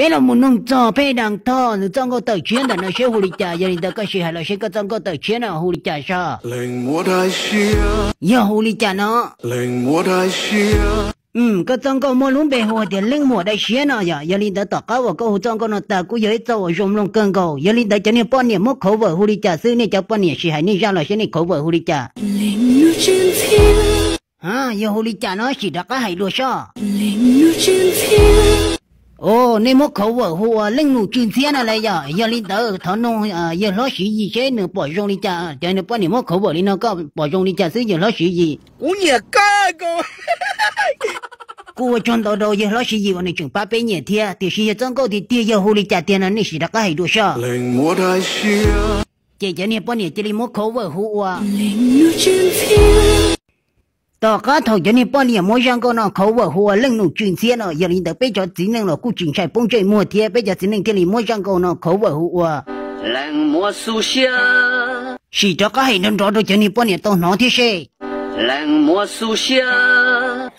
Peb los mus noog txog Phej Dam Thoj nws txoj nkauj tawm tshiab ntawm no seb hu li cas. Yog li ntawd koj sim hais los seb koj txoj nkauj tawm tshiab no hu li cas soj? Yog hu li cas no? Koj txoj nkauj muaj lub npe hu hais tias Leej Muam Dai Siab no yom. Yog li ntawd tom qab uas koj hu txoj nkauj no tas kuj yog ib txoj uas zoo mloog kawg nkaus. Yog li ntawd cov niag poj niam muab cover hu li cas xwb? Nej cov poj niam sim hais nej zaj los seb nej cover hu li cas. Yog hu li cas no sim rov qab hais dua soj. Nej muab cover hu ua Leej Nus Tswv Ntxhiab no las yom. Yog li ntawd thov noog yawg hlob Siv Yis seb nws pom zoo li cas. Cov niag poj niam muab cover li no koj pom zoo li cas xwb yawg hlob Siv Yis? Kuv nyiam kawg nkaus. Kuj ua tsaug ntau rau yawg hlob Siv Yis uas nws tseem pab peb nyiam thiab, tiam sis yog txoj nkauj tiag tiag yog hu li cas tiag no nej sim rov qab hais dua soj. Ces cov niag poj niam cia li muab cover hu ua Tom qab thaum cov niag poj niam muab zaj nkauj no cover hu ua Leej Nus Tswv Ntxhiab no, yog li ntawd peb cov txiv neej los kuj tsis ntshai poob ntsej muag thiab, peb cov txiv neej thiaj li muab zaj nkauj no cover hu ua Leej Muam Xu Siab. Sim rov qab hais nrov nrov rau cov niag poj niam tau hnov thiab seb. Leej Muam Xu Siab.